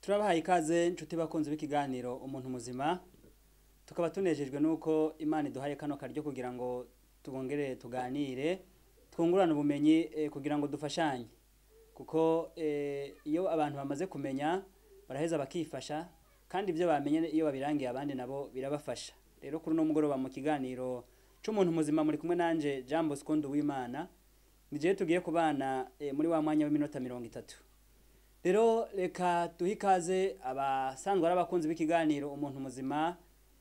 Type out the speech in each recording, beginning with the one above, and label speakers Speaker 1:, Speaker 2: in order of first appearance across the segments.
Speaker 1: Turabahaye ikaze nshuti bakunzi b'ikiganiro Umuntu Muzima. Tukaba tunejejwe nuko Imana iduhaye kano karyo kugira ngo tubongere tuganire, twungurane ubumenyi, kugira ngo dufashanye, kuko iyo abantu bamaze kumenya baraheza bakifasha, kandi ibyo bamenye iyo babirangiye abandi nabo birabafasha. Rero kuri uno mugoroba mu kiganiro c'Umuntu Muzima muri kumwe nanje Jean Bosco Nduwimana, ni jewe tugiye kubana muri wa mwanya w'iminota 30. Rero reka duhe ikaze abasanzwe ari abakunzi b'ikiganiro Umuntu Muzima,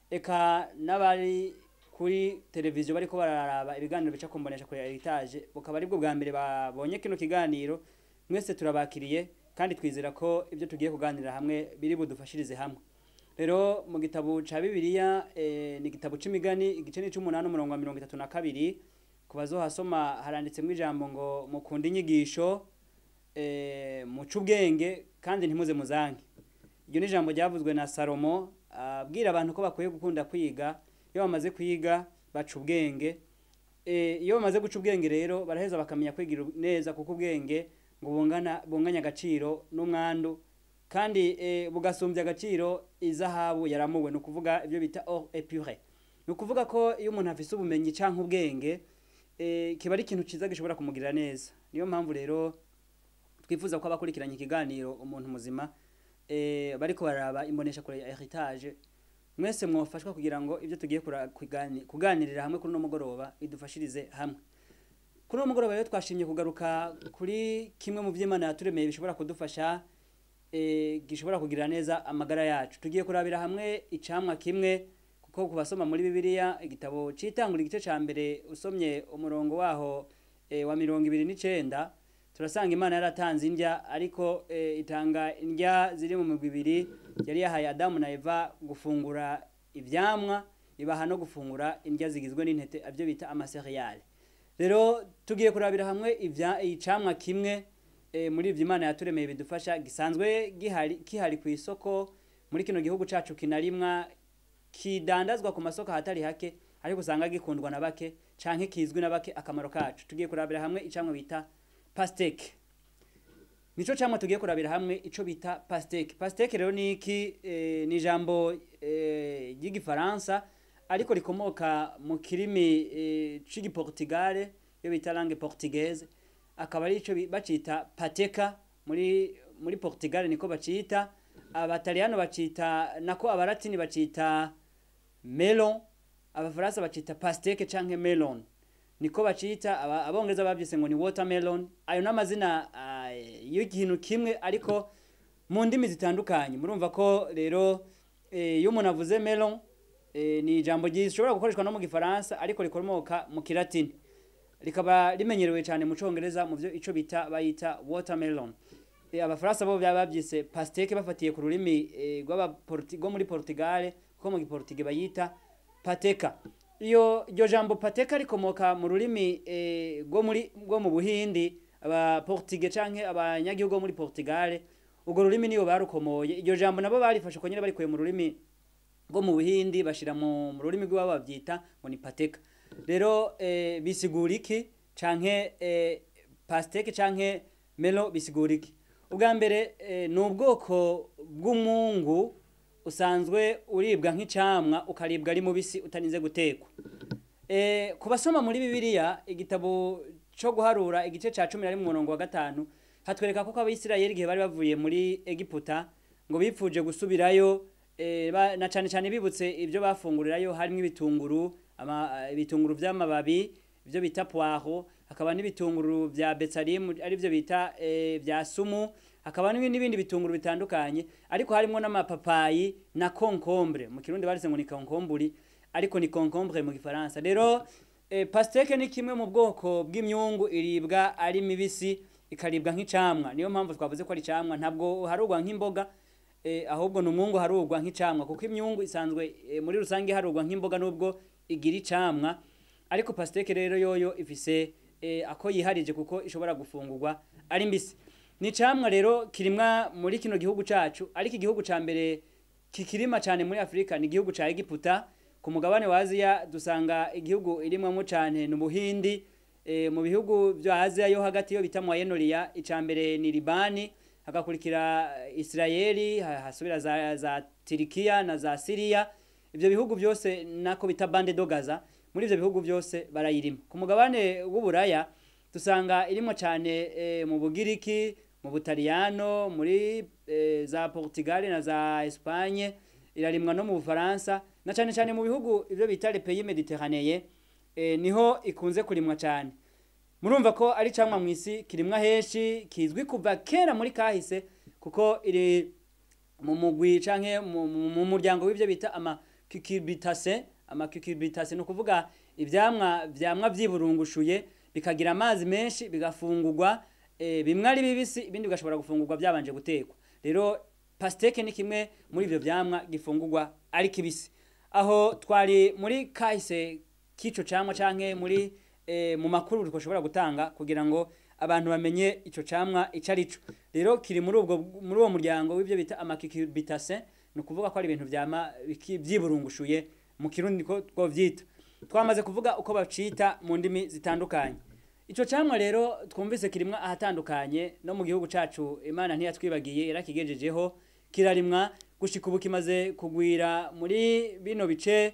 Speaker 1: eka n'abari kuri televiziyo bariko bararaba ibiganiro bica ku mbonesha kure ya Heritage, bukaba aribwo bwa mbere babonye kino kiganiro. Mwese turabakiriye kandi twizera ko ibyo tugiye kuganira hamwe biri budufashirize hamwe. Rero mu gitabo ca Bibiliya, ni igitabo c'Imigani igice ni c'umunani umurongo wa 32, ku bazohasoma haranditsemwo ijambo ngo mukunde inyigisho, muce ubwenge kandi ntimuze muzanke. Iryo ni ijambo ryavuzwe na Salomo abwira abantu ko bakwiye gukunda kwiga. Iyo bamaze kwiga baca ubwenge, iyo bamaze guca ubwenge rero baraheza bakamenya kwigira neza, kuko ubwenge ngo bunganya agaciro n'umwandu, kandi bugasumbya agaciro izahabu yaramuwe, ni ukuvuga ibyo bita or épuré. Ni ukuvuga ko iyo umuntu afise ubumenyi canke ubwenge, kiba ari ikintu ciza gishobora kumugirira neza. Niyo mpamvu rero twifuza ko abakurikiranye ikiganiro Umuntu Muzima, bariko bararaba imbonesha kure ya Heritage, mwese mwofashwa kugira ngo ibyo tugiye kuganirira hamwe kuri uno mugoroba bidufashirize hamwe. Kuri uno mugoroba rero twashimye kugaruka kuri kimwe mu vy'Imana yaturemeye bishobora kudufasha, gishobora kugirira neza amagara yacu. Tugiye kurabira hamwe icamwa kimwe, kuko kubasoma muri Bibiliya igitabo c'Itangura igice ca mbere usomye umurongo waho wa 29, turasanga Imana yaratanze indya, ariko itanga indya ziri mu migwi ibiri. Yari yahaye Adamu na Eva gufungura ivyamwa, ibaha no gufungura indya zigizwe n'intete, avyo bita amaseriyale. Rero tugiye kurabira hamwe icamwa kimwe, muri ivyo Imana yaturemeye bidufasha, gisanzwe kihari ku isoko muri kino gihugu cacu, kinarimwa, kidandazwa ku masoko ahatari hake, ariko usanga gikundwa na bake canke kizwi na bake akamaro kacu. Tugiye kurabira hamwe icamwa bita pastèque. Nico camwa tugiye kurabira hamwe, ico bita pastèque. Pastèque rero ni iki? Ni ijambo ry'igifaransa ariko rikomoka mu kirimi c'igiportugale, iyo bita langue portugaise, akaba ari ico bacita pateka muri Portugal, niko bacita. Abataliyano bacita, nako abalatini bacita melon, abafaransa bacita pastèque canke melon, niko bacita. Abongereza bavyise ngo ni watermelon. Ayo n'amazina y'ikintu kimwe ariko mu ndimi zitandukanye. Murumva ko rero iyo umuntu avuze melon, ni ijambo rishobora gukoreshwa no mu gifaransa ariko rikomoka mu kilatini, rikaba rimenyerewe cyane mu congereza mu byo ico bita bayita watermelon. Abafaransa bo byaba bavyise pastèque bafatiye ku rurimi rwo muri Portugal, kuko mu giportuge bayita pateka. Iyo iryo jambo pateka rikomoka mu rurimi rwo mu Buhindi. Abaportuge canke abanyagihugu bo muri Portugal urwo rurimi niyo barukomoye. Iryo jambo nabo barifashe uko nyene barikuye mu rurimi rwo mu Buhindi, bashira mu rurimi rw'iwabo bavyita ngo ni pateka. Rero bisigura iki? Canke pastèque canke melon bisigura iki? Ubwa mbere, ni ubwoko bw'umungu usanzwe uribwa nk'icamwa, ukaribwa ari mubisi utarinze gutekwa. Ku basoma muri Bibiliya igitabo co Guharura igice ca 11 umurongo wa 5, hatwereka ko Abisirayeli igihe bari bavuye muri Egiputa ngo bipfuje gusubirayo, na cane cane bibutse ibyo bafungurirayo, harimo ibitunguru, ibitunguru vy'amababi ibyo bita poireau, hakaba n'ibitunguru vya betsarimu ari byo bita vya sumu, hakaba n'ibindi bitunguru bitandukanye, ariko harimo n'amapapayi na concombre. Mu Kirundi barise ngo ni konkomburi, ariko ni concombre mu gifaransa. Rero pastèque ni kimwe mu bwoko bw'imyungu iribwa ari mibisi, ikaribwa nk'icamwa. Niyo mpamvu twavuze ko ari icamwa, ntabwo harugwa nk'imboga, ahubwo ni umwungu harugwa nk'icamwa, kuko imyungu isanzwe muri rusange harugwa nk'imboga nubwo igira icamwa. Ariko pastèque rero yoyo ifise ako yiharije, kuko ishobora gufungurwa ari mbisi. Ni icamwa rero kirimwa muri kino gihugu cacu, ariko igihugu ca mbere kikirima cyane muri Afrika ni igihugu ca Egiputa. Ku mugabane wa Aziya dusanga igihugu irimwamo cyane ni Ubuhindi. Mu bihugu bya Aziya yo hagati yo bita Moyen-Orient, ica mbere ni Libani. Hagakurikira Israeli, hasubira za Turikiya na za Syria. Ibyo bihugu byose nako bita bande do Gaza, muri ibyo bihugu byose barayirima. Ku mugabane w'Uburaya dusanga irimo cyane mu Bugiriki, mu Butaliyano, muri za Portugal na za Espagne, irarimwa no mu Bufaransa, na cyane cyane mu bihugu ibyo bita les pays méditerranéens, niho ikunze kurimwa cyane. Murumva ko ari camwa mu isi kirimwa henshi, kizwi kuva kera muri kahise, kuko iri mu mugwi canke mu muryango w'ivyo bita ama cucurbitacées. Ama cucurbitacées ni ukuvuga ivyamwa vyamwa vyiburungushuye, bikagira amazi menshi, bigafungurwa bimwe ari bibisi, ibindi bigashobora gufungurwa byabanje gutekwa. Rero pastèque ni kimwe muri ivyo vyamwa gifungurwa ari kibisi. Aho twari muri kahise k'ico camwa canke muri mu makuru twashobora gutanga kugira ngo abantu bamenye ico camwa ico arico. Rero kiri muri uwo muryango w'ivyo bita ama cucurbitacées, ni ukuvuga ko ari ibintu vyama vyiburungushuye, mu Kirundi ko twovyita. Twamaze kuvuga uko bacita mu ndimi zitandukanye. Ico camwa rero twumvise kirimwa ahatandukanye, no mu gihugu cacu Imana ntiyatwibagiye, yarakigejejeho, kirarimwa. Gushika ubu kimaze kugwira muri bino bice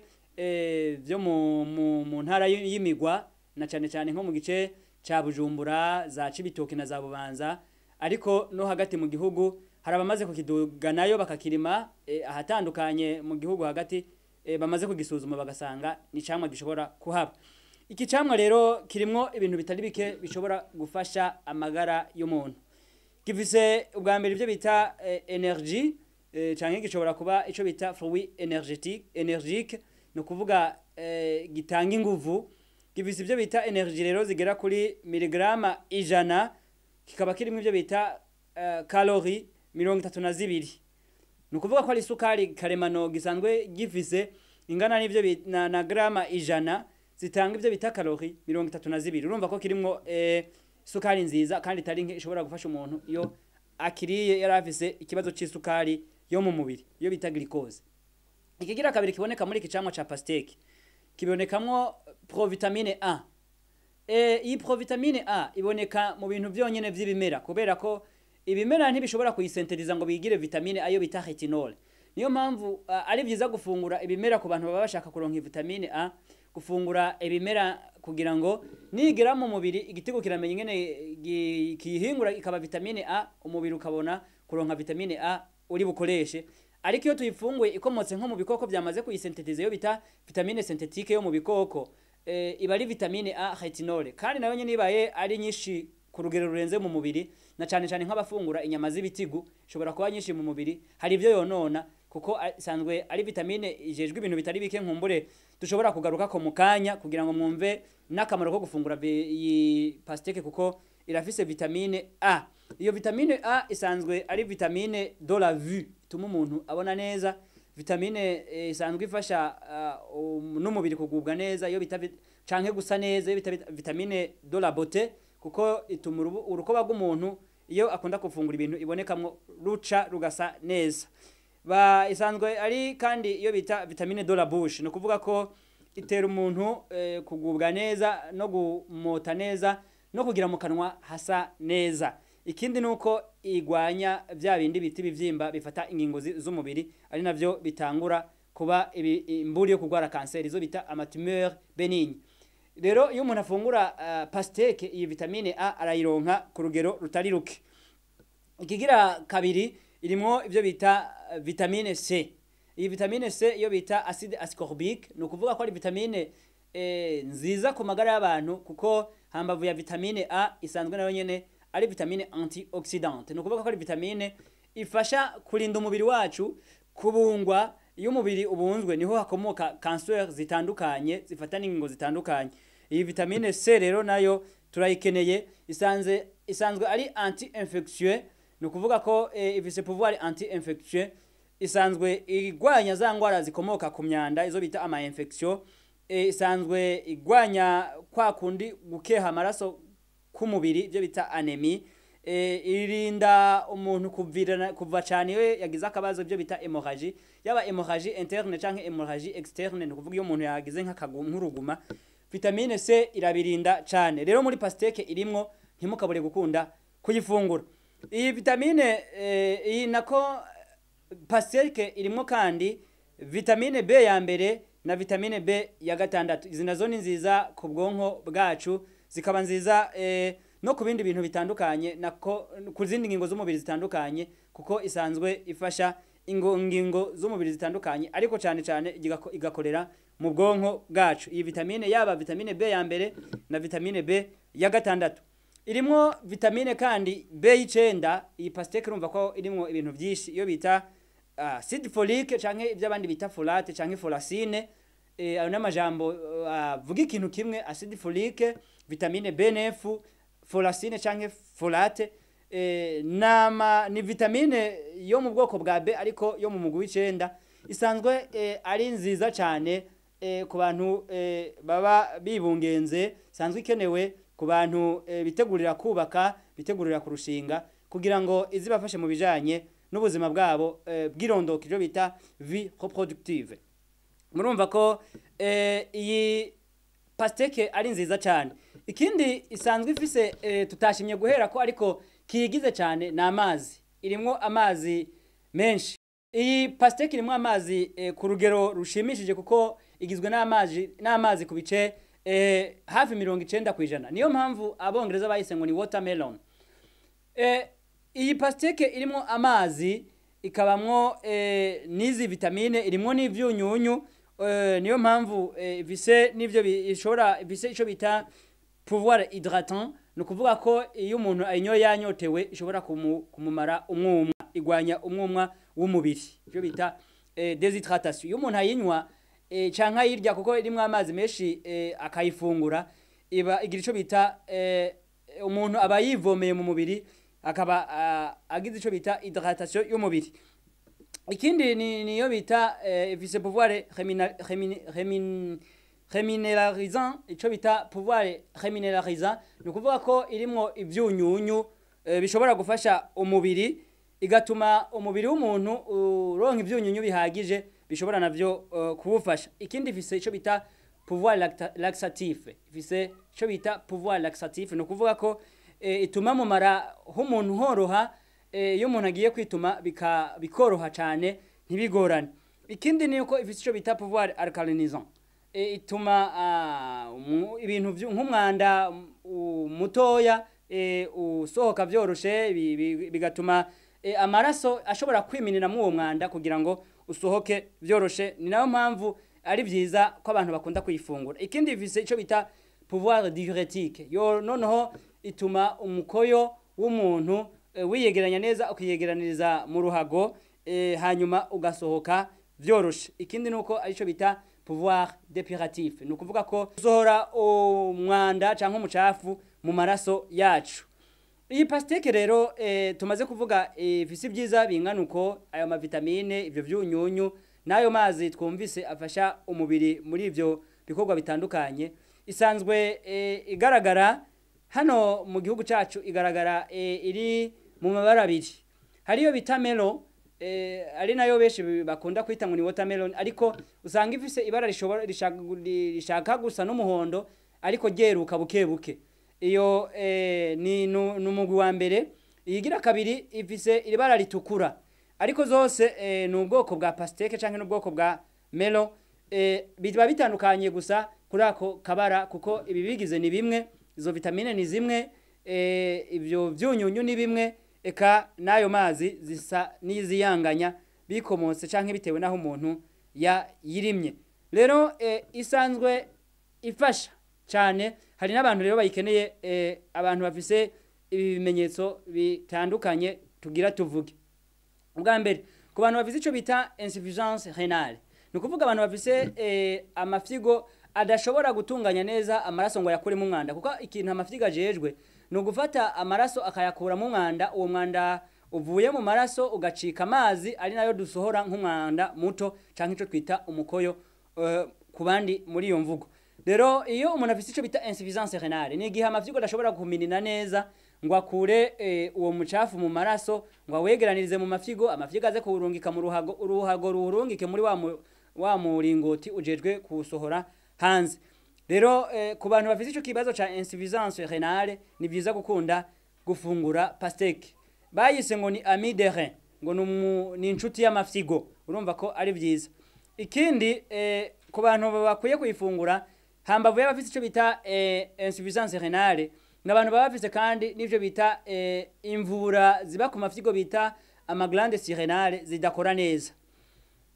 Speaker 1: vyo mu ntara y'imigwa, na cane cane nko mu gice ca Bujumbura, za Cibitoke na za Bubanza, ariko no hagati mu gihugu hari abamaze kukiduganayo bakakirima ahatandukanye mu gihugu hagati, bamaze kugisuzuma bagasanga ni camwa gishobora kuhaba. Iki camwa rero kirimwo ibintu bitari bike bishobora gufasha amagara y'umuntu. Gifise ubwa mbere ibyo bita energy, canke gishobora kuba ico bita fruit énergétique, énergique, ni ukuvuga gitanga inguvu. Gifise ibyo bita energy rero zigera kuri miligrama 100, kikaba kirimo ibyo bita calorie 32, ni ukuvuga ko ari isukari karemano gisanzwe gifise ingana n'ivyo na grama 100 zitanga ibyo bita calorie 32. Urumva ko kirimwo isukari nziza kandi itari nke, ishobora gufasha umuntu iyo akiriye yari afise ikibazo c'isukari yo mu mubiri, iyo bita glucose. Ikigira kabiri kiboneka muri iki camwa ca pastèque, kibonekamwo provitamine A. Iyi provitamine A iboneka mu bintu byonyene vy'ibimera, kubera ko ibimera ntibishobora kuyisenteriza ngo bigire vitamine ayo bita retinol. Niyo mpamvu ari byiza gufungura ibimera ku bantu baba bashaka kuronka vitamine A, gufungura ibimera kugira ngo nigera mu mubiri igitigu kiramenya ingene kiyihingura ikaba vitamine A, umubiri ukabona kuronka vitamine A uri bukoreshe. Ariko iyo tuyifunguye ikomotse nko mu bikoko byamaze kuyisentetiza, iyo bita vitamine synthétique yo mu bikoko, iba ari vitamine A retinol, kandi nayo nyene ibaye ari nyinshi ku rugero rurenze mu mubiri, na cane cane nk'abafungura inyama z'ibitigu, ishobora kuba nyinshi mu mubiri, hari ibyo yonona, kuko isanzwe ari vitamine ijejwe ibintu bitari bike, nkumbure dushobora kugaruka ko mu kanya kugira ngo mwumve n'akamaro ko gufungura iyi pastèque, kuko irafise vitamine A. Iyo vitamine A isanzwe ari vitamine de la vue, ituma umuntu abona neza, vitamine isanzwe ifasha n'umubiri kugubwa neza, iyo bita canke gusa neza, iyo bita vitamine de la beauté, kuko ituma urukoba rw'umuntu iyo akunda gufungura ibintu ibonekamwo ruca rugasa neza. Ba isanzwe ari kandi iyo bita vitamine de la bouche, ni ukuvuga ko itera umuntu kugubwa neza no gumota neza no kugira mu kanwa hasa neza. Ikindi nuko igwanya bya bindi biti bivyimba bifata ingingo z'umubiri, ari navyo bitangura kuba imburi yo kugwara kanseri, izo bita ama tumeur bénigne. Rero iyo umuntu afungura pastèque, iyi vitamine A arayironka ku rugero rutari ruke. Ikigira kabiri, irimwo ibyo bita vitamine C. Iyi vitamine C iyo bita acide ascorbique, ni ukuvuga ko ari vitamine nziza ku magara y'abantu, kuko hambavu ya vitamine A isanzwe nayo nyene ari vitamine antioxydante, ni ukuvuga ko ari vitamine ifasha kurinda umubiri wacu kubungwa. Iyo umubiri ubunzwe niho hakomoka kanseri zitandukanye zifata n'ingingo zitandukanye. Iyi vitamine C rero nayo turayikeneye. Isanzwe ari anti infectieux, ni ukuvuga ko ifise pouvoir anti infectieux, isanzwe igwanya za ngwara zikomoka ku myanda, izo bita ama infection, isanzwe igwanya kwa kundi gukeha amaraso k'umubiri, ibyo bita anémie, irinda umuntu kuvirana kuva cyane iyo yagize akabazo, ibyo bita hémorragie, yaba hémorragie interne canke hémorragie externe, ni ukuvuga iyo umuntu yagize nk'uruguma, vitamine C irabirinda cyane. Rero muri pastèque irimwo, ntimukabure gukunda kuyifungura. Iyi vitamine iyi nako pastèque irimo kandi vitamine B ya mbere na vitamine B ya gatandatu. Izi nazo ni nziza ku bwonko bwacu, zikaba nziza no ku bindi bintu bitandukanye, nako ku zindi ngingo z'umubiri zitandukanye, kuko isanzwe ifasha ingingo z'umubiri zitandukanye, ariko cyane cyane igakorera mu bwonko bwacu. Iyi vitamine, yaba vitamine B ya mbere na vitamine B ya gatandatu, irimwo vitamine kandi B y'icenda. Iyi pastèque urumva ko irimwo ibintu byinshi, iyo bita acide folique canke ibyo abandi bita folate canke folacine. Ayo n'amajambo avuga ikintu kimwe: acide folique, vitamine B9, folacine canke folate. Nama ni vitamine yo mu bwoko bwa B ariko yo mu mugwi w'icenda, isanzwe ari nziza cyane ku bantu baba bibungenze, isanzwe ikenewe ku bantu bitegurira kubaka, bitegurira kurushinga, kugira ngo izibafashe mu bijanye n'ubuzima bwabo bw'irondoka, ibyo bita vie reproductive. Murumva ko iyi pastèque ari nziza cyane. Ikindi isanzwe ifise, tutashimye guhera ko ariko kiyigize cyane, ni amazi. Irimwo amazi menshi. Iyi pastèque irimwo amazi ku rugero rushimishije, kuko igizwe n'amazi ku bice hafi 90%. Niyo mpamvu Abongereza bayise ngo ni watermelon. Iyi pastèque irimo amazi, ikabamwo n'izi vitamine, irimwo n'ivyunyunyu. Niyo mpamvu ifise n'ivyo ishobora, ifise ico bita pouvoir hydratant. Ni ukuvuga ko iyo umuntu ayinyoye yanyotewe, ishobora kumumara umwuma, igwanya umwuma w'umubiri, ivyo bita déshydratation. Iyo umuntu ayinywa canke ayirya, kuko irimwo amazi menshi, akayifungura, iba igira ico bita umuntu aba yivomeye mu mubiri, akaba agize ico bita hydratation y'umubiri. Ikindi ni niyo bita ifise pouvoir réminéralisant, ico bita pouvoir réminéralisant. Ni ukuvuga ko irimwo ivyunyunyu bishobora gufasha umubiri, igatuma umubiri w'umuntu uronka ivyunyunyu bihagije bishobora navyo kuwufasha. Ikindi, ifise ico bita pouvoir laxatif. Ifise ico bita pouvoir laxatif, ni ukuvuga ko ituma mu mara h'umuntu horoha, iyo umuntu agiye kwituma bikoroha cyane, ntibigorane. Ikindi ni uko ifise ico bita pouvoir alcalinisant. Ituma ibintu nk'umwanda mutoya usohoka vyoroshe, bigatuma amaraso ashobora kwiminiramo uwo mwanda kugira ngo usohoke vyoroshe. Ni nayo mpamvu ari vyiza ko abantu bakunda kuyifungura. Ikindi, ifise ico bita pouvoir diurétique. Yo noneho ituma umukoyo w'umuntu wiyegeranya neza, ukiyegeraniriza mu ruhago, hanyuma ugasohoka vyoroshe. Ikindi nuko arico bita pouvoir dépuratif, ni ukuvuga ko usohora umwanda canke umucafu mu maraso yacu. Iyi pastèque rero tumaze kuvuga ifise ibyiza bingana uko, ayo mavitamine, ivyo vyunyunyu n'ayo mazi twumvise afasha umubiri muri ivyo bikorwa bitandukanye, isanzwe igaragara hano mu gihugu cacu, igaragara iri mu mabara abiri. Hariyo bita melon, ari nayo benshi bakunda kwita ngo ni watermelon, ariko usanga ifise ibara rishobora rishaka gusa n'umuhondo ariko ryeruka buke buke. Iyo ni umugwi wa mbere. Iyigira kabiri ifise ibara ritukura, ariko zose ni ubwoko bwa pastèque canke n'ubwoko bwa melon. Biba bitandukanye gusa kuri ako kabara, kuko ibi bigize ni bimwe, izo vitamine ni zimwe, ivyo vyunyunyu ni bimwe, eka n'ayo mazi zisa n'iziyanganya, bikomotse canke bitewe n'aho umuntu yayirimye. Rero isanzwe ifasha cyane. Hari n'abantu rero bayikeneye, abantu bafise ibi bimenyetso bitandukanye tugira tuvuge. Ubwa mbere, ku bantu bafise ico bita insuffisance rénale, ni ukuvuga abantu bafise amafyigo adashobora gutunganya neza amaraso ngo ayakuremo umwanda, kuko ikintu amafyigo ajejwe ni ugufata amaraso akayakuramo umwanda. Uwo mwanda uvuye mu maraso ugacika amazi, ari nayo dusohora nk'umwanda muto canke ico twita umukoyo ku bandi muri iyo mvugo. Rero iyo umuntu afise ico bita insuffisance rénale, ni igihe amafyigo adashobora kuminina neza ngo akure uwo mucafu mu maraso, ngo awegeranirize mu mafyigo, amafyigo aze kuwurungika mu ruhago, uruhago ruwurungike muri wa muringoti ujejwe kuwusohora hanze. Rero ku bantu bafise ico kibazo ca insuffisance rénale, ni vyiza gukunda gufungura pastèque. Bayise ngo ni ami de rein, ngo ni inshuti y'amafyigo. Urumva ko ari byiza. Ikindi, ku bantu bakwiye kuyifungura, hambavu y'abafite icyo bita insuffisance rénale, n'abantu baba bafise kandi n'ivyo bita imvura ziba ku mafyigo bita amaglande surrénale zidakora neza.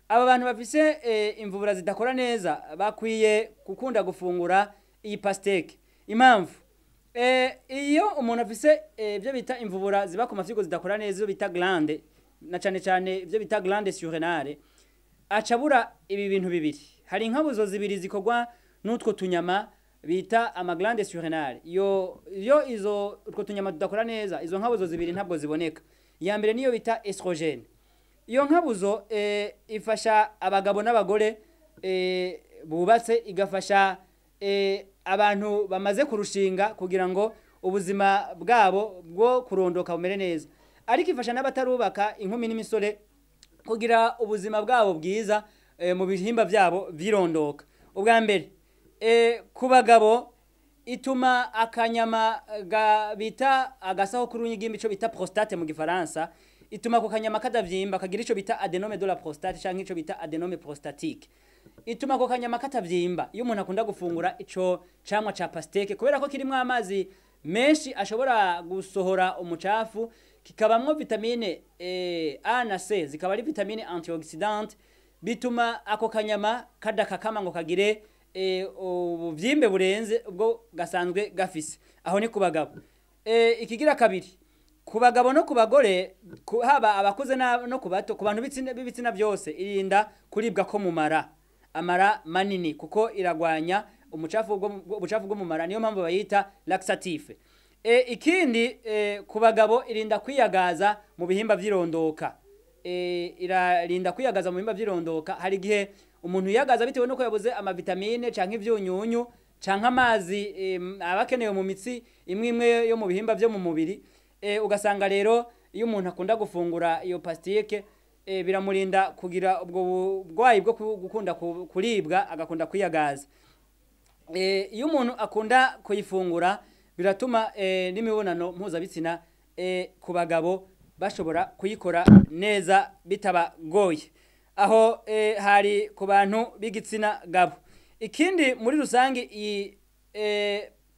Speaker 1: Aba bantu bafise imvubura zidakora neza bakwiye gukunda gufungura iyi pastèque. Impamvu, iyo umuntu afise ibyo bita imvubura ziba ku mafyigo zidakora neza, iyo bita glande, na cane cane ibyo bita glande surrénale, acabura ibi bintu bibiri. Hari inkabuzo zibiri zikorwa n'utwo tunyama bita amaglande surrénale. Iyo izo utwo tunyama tudakora neza, izo nkabuzo zibiri ntabwo ziboneka. Iya mbere niyo bita estrogène. Iyo nkabuzo ifasha abagabo n'abagore bubatse, igafasha abantu bamaze kurushinga kugira ngo ubuzima bwabo bwo kurondoka bumere neza, ariko ifasha n'abatarubaka, inkumi n'imisore, kugira ubuzima bwabo bwiza mu bihimba byabo vyirondoka. Ubwa mbere, ku bagabo ituma akanyama bita agasaho k'urunyigimba, ico bita prostate mu gifaransa, ituma ako kanyama kadavyimba, kagira ico bita adénome de la prostate canke ico bita adénome prostatique. Ituma ako kanyama katavyimba iyo umuntu akunda gufungura ico camwa ca pastèque, kubera ko kirimwo amazi menshi ashobora gusohora umucafu, kikabamwo vitamine A na C, zikaba ari vitamine antioxydante. Bituma ako kanyama kadakakama ngo kagire ubuvyimbe burenze ubwo gasanzwe gafise. Aho ni ku bagabo. Ikigira kabiri, ku bagabo no ku bagore, haba abakuze no ku bato, ku bantu b'ibitsina byose, irinda kuribwa ko mu mara, amara manini, kuko iragwanya ubucafu bwo mu mara. Niyo mpamvu bayita laxatif. Ikindi, ku bagabo irinda kwiyagaza mu bihimba vy'irondoka. Irarinda kwiyagaza mu bihimba vy'irondoka. Hari igihe umuntu yiyagaza bitewe nuko yabuze amavitamine canke ivyunyunyu canke amazi aba akenewe mu mitsi imwe imwe yo mu bihimba vyo mu mubiri. Ugasanga rero iyo umuntu akunda gufungura iyo pastèque, biramurinda kugira ubwo burwayi bwo gukunda kuribwa, agakunda kwiyagaza. Iyo umuntu akunda kuyifungura, biratuma n'imibonano mpuzabitsina ku bagabo bashobora kuyikora neza bitabagoye. Aho hari ku bantu b'igitsina gabo. Ikindi muri rusange iyi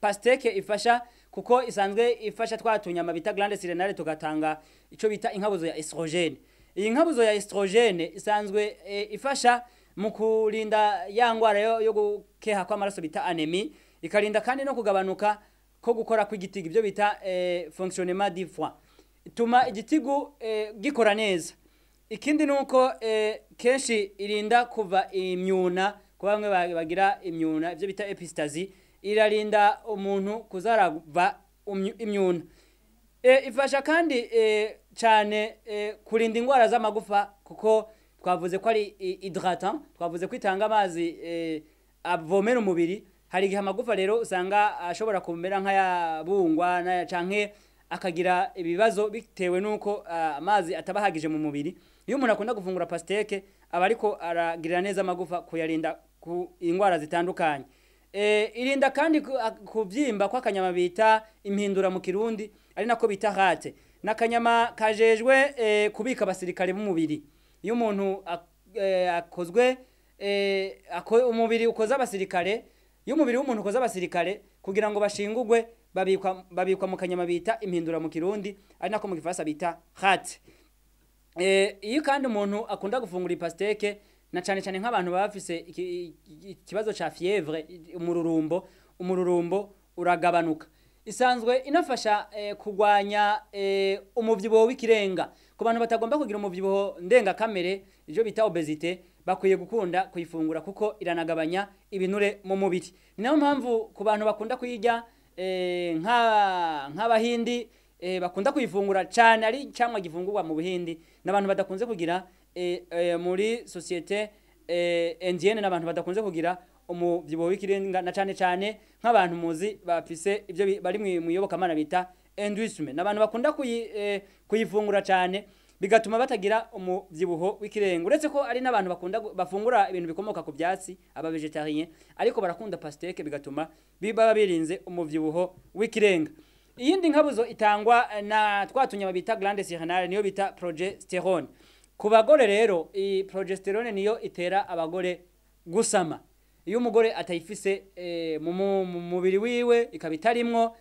Speaker 1: pastèque ifasha, kuko isanzwe ifasha twa tunyama bita glande surrénale tugatanga ico bita inkabuzo ya estrogène. Iyi nkabuzo ya estrogène isanzwe ifasha mu kurinda ya ngwara yo gukeha kw'amaraso bita anémie, ikarinda kandi no kugabanuka ko gukora kw'igitigu, ibyo bita fonctionnement du foie. Ituma igitigu gikora neza. Ikindi nuko kenshi irinda kuva imyuna ku bamwe bagira imyuna, ibyo bita épistasie. Irarinda umuntu kuzarava imyuna. Ifasha kandi cyane kurinda indwara z'amagufa, kuko twavuze ko ari hydratant, twavuze ko itanga amazi avomera umubiri. Hari igihe amagufa rero usanga ashobora kumera nk'ayabungwa canke akagira ibibazo bitewe n'uko amazi ataba ahagije mu mubiri. Iyo umuntu akunda gufungura pastèque, aba ariko aragirira neza amagufa, kuyarinda ku indwara zitandukanye. Irinda kandi kuvyimba kw'akanyama bita impindura mu kirundi, ari nako bita rate, n'akanyama kajejwe kubika abasirikare b'umubiri. Iyo umuntu akozwe umubiri ukoze abasirikare, iyo umubiri w'umuntu ukoze abasirikare kugira ngo bashingurwe, babikwa mu kanyama bita impindura mu kirundi, ari nako mu gifaransa bita rate. Iyo kandi umuntu akunda gufungura ipastèque, na cane cane nk'abantu baba bafise ikibazo ca fièvre, umururumbo uragabanuka. Isanzwe inafasha kugwanya umuvyibuho w'ikirenga. Ku bantu batagomba kugira umuvyibuho ndengakamere, ivyo bita obésité, bakwiye gukunda kuyifungura kuko iranagabanya ibinure mu mubiri. Ni nayo mpamvu ku bantu bakunda kuyirya, nk'abahindi bakunda kuyifungura cane, ari camwa gifungurwa mu Buhindi n'abantu badakunze kugira muri société indienne, n'abantu badakunze kugira umuvyibuho w'ikirenga, na cane cane nk'abantu muzi bafise ivyo bari mw'iyobokamana bita hindouisme, n'abantu bakunda kuyifungura cane, bigatuma batagira umuvyibuho w'ikirenga. Uretse ko ari n'abantu bakunda bafungura ibintu bikomoka ku byatsi, aba végétarien, ariko barakunda pastèque, bigatuma baba birinze umuvyibuho w'ikirenga. Iyindi nkabuzo itangwa na twa tunyama bita glande surrénale niyo bita progesterone. Ku bagore rero, iyi progesterone niyo itera abagore gusama. Iyo umugore atayifise mu mubiri wiwe, ikaba itarimwo,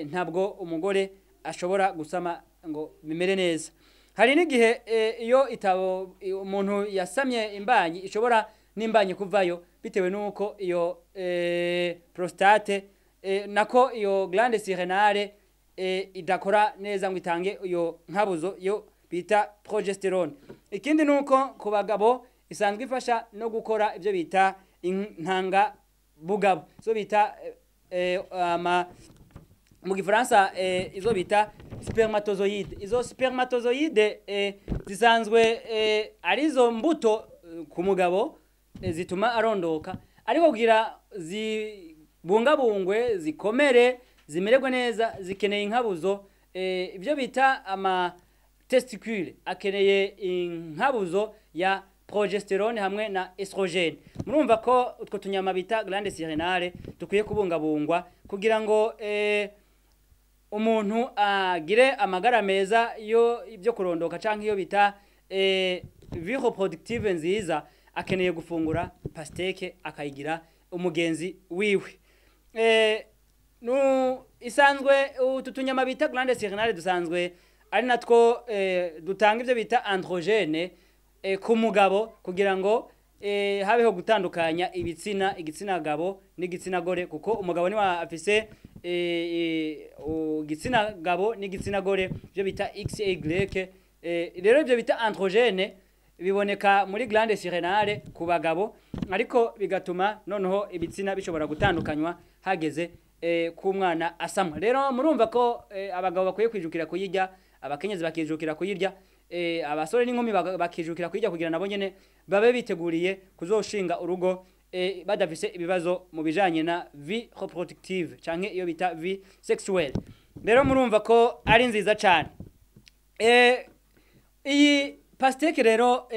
Speaker 1: ntabwo umugore ashobora gusama ngo bimere neza. Hari n'igihe iyo itabo umuntu yasamye imbanyi, ishobora n'imbanyi kuvayo bitewe n'uko iyo prostate, nako iyo glande surrénale, idakora neza ngo itange iyo nkabuzo yo bita progesterone. Ikindi nuko ku bagabo isanzwe ifasha no gukora ibyo bita intanga bugabo, zo bita ama mu gifaransa izo bita spermatozoïde. Izo spermatozoïde zisanzwe arizo mbuto ku mugabo zituma arondoka, ariko kugira zibungabungwe, zikomere, zimererwe neza, zikeneye inkabuzo. Ibyo bita ama testicule akeneye inkabuzo ya progesterone hamwe na estrogène. Murumva ko utwo tunyama bita glande surrénale dukwiye kubungabungwa kugira ngo umuntu agire amagara meza yo ibyo kurondoka canke iyo bita vie reproductive nziza. Akeneye gufungura pastèque, akayigira umugenzi wiwe. Nu isanzwe utu tunyama bita glande surrénale dusanzwe ari natwo dutanga ivyo bita androgène ku mugabo, kugira ngo habeho gutandukanya ibitsina, igitsina gabo n'igitsina gore, kuko umugabo niwe afise igitsina gabo n'igitsina gore, ibyo bita XY. Rero ibyo bita androgène biboneka muri glande surrénale ku bagabo, ariko bigatuma noneho ibitsina bishobora gutandukanywa hageze k'umwana asamwa. Rero murumva ko abagabo bakwiye kwijukira kuyirya, abakenyezi bakijukira kuyirya, abasore n'inkumi bakijukira kuyirya, kugira nabo nyene babe biteguriye kuzoshinga urugo badafise ibibazo mu bijanye na vie reproductive canke iyo bita vie sexuelle. Rero murumva ko ari nziza cane. Iyi pastèque rero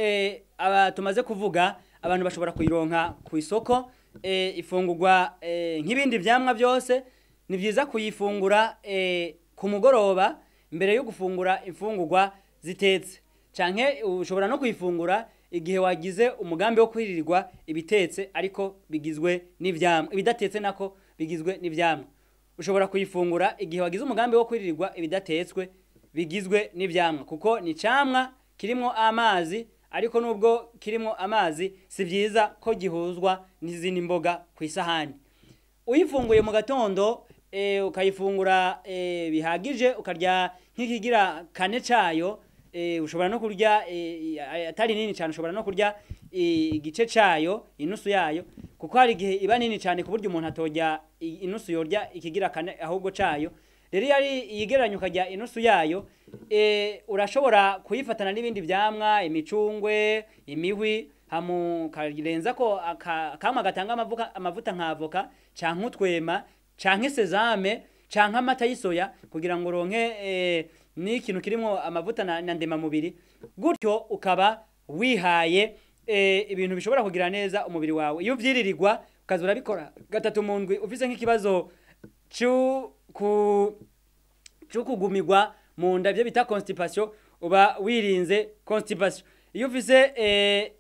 Speaker 1: aba tumaze kuvuga, abantu bashobora kuyironka ku isoko. Ifungurwa nk'ibindi vyamwa byose. Ni byiza kuyifungura ku mugoroba mbere yo gufungura imfungurwa zitetse, canke ushobora no kuyifungura igihe wagize umugambi wo kwirirwa ibitetse ariko bigizwe n'ivyamwa, ibidatetse nako bigizwe n'ivyamwa. Ushobora kuyifungura igihe wagize umugambi wo kwirirwa ibidatetswe bigizwe n'ivyamwa, kuko ni camwa kirimwo amazi, ariko nubwo kirimwo amazi si vyiza ko gihuzwa n'izindi mboga ku isahani. Uyifunguye mu gatondo, ukayifungura bihagije, ukarya nk'ikigira kane cayo, ushobora no kurya atari nini cyane, ushobora no kurya igice cayo, inusu yayo, kuko hari igihe iba nini cyane ku buryo umuntu atorya inusu, yorya ikigira kane ahubwo cayo. Rero iyo ari iyigereranya ukarya inusu yayo, urashobora kuyifatana n'ibindi vyamwa, imicungwe, imihwi, hamu ukarenza ko akamwa gatanga amavuta nka avoka canke utwema canke sésame canke amata y'isoya, kugira ngo uronke n'ikintu kirimwo amavuta na ndemamubiri. Gutyo ukaba wihaye ibintu bishobora kugira neza umubiri wawe. Iyo uvyiririrwa, ukaza urabikora gatatu mu ndwi, ufise nk'ikibazo cyo kugumirwa mu nda, ibyo bita constipation, uba wirinze constipation. Iyo ufise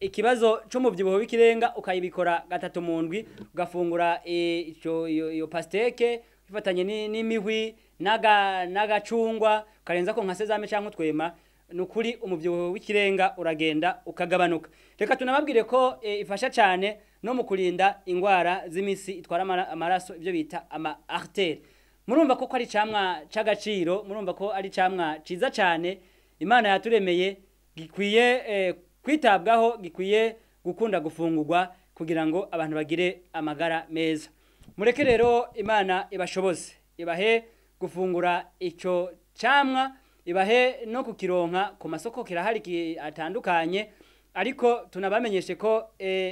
Speaker 1: ikibazo c'umuvyibuho w'ikirenga, ukayibikora gatatu mu ndwi, ugafungura iyo pastèque ifatanye n'imihwi n'agacungwa, ukarenza ko nka sésame canke utwema, nukuri umuvyibuho w'ikirenga uragenda ukagabanuka. Reka tunababwire ko ifasha cane no mu kurinda ingwara z'imitsi itwara amaraso, ibyo bita ama artères. Murumva ko ari camwa c'agaciro, murumva ko ari camwa ciza cane Imana yaturemeye, gikwiye kwitabwaho, gikwiye gukunda gufungurwa kugira ngo abantu bagire amagara meza. Mureke rero Imana ibashoboze, ibahe gufungura ico camwa, ibahe no kukironka ku masoko, kirahari atandukanye. Ariko tunabamenyeshe ko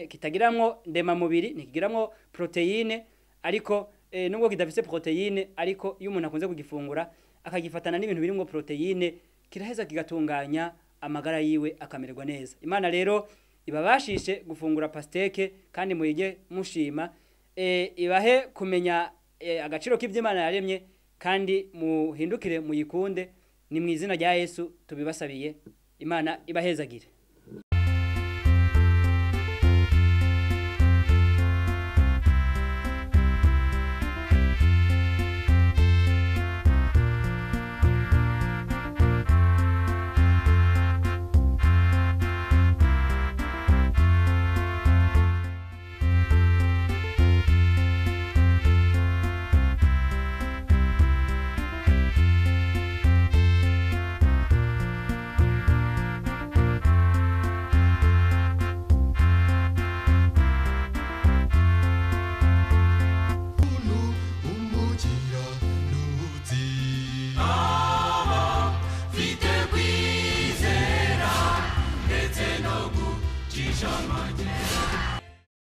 Speaker 1: kitagiramwo ndemamubiri, ntikigiramwo protéine, ariko nubwo kidafise protéine, ariko iyo umuntu akunze kugifungura akagifatana n'ibintu birimwo protéine, kiraheza kigatunganya amagara yiwe, akamererwa neza. Imana rero ibabashishe gufungura pastèque kandi muyige mushima, ibahe kumenya agaciro k'ivy'Imana yaremye. Kandi muhindukire muyikunde. Ni mu izina rya Yesu tubibasabiye. Imana ibahezagire.
Speaker 2: Umukiranutsi aba mfite kwizera ndetse no gucisha make.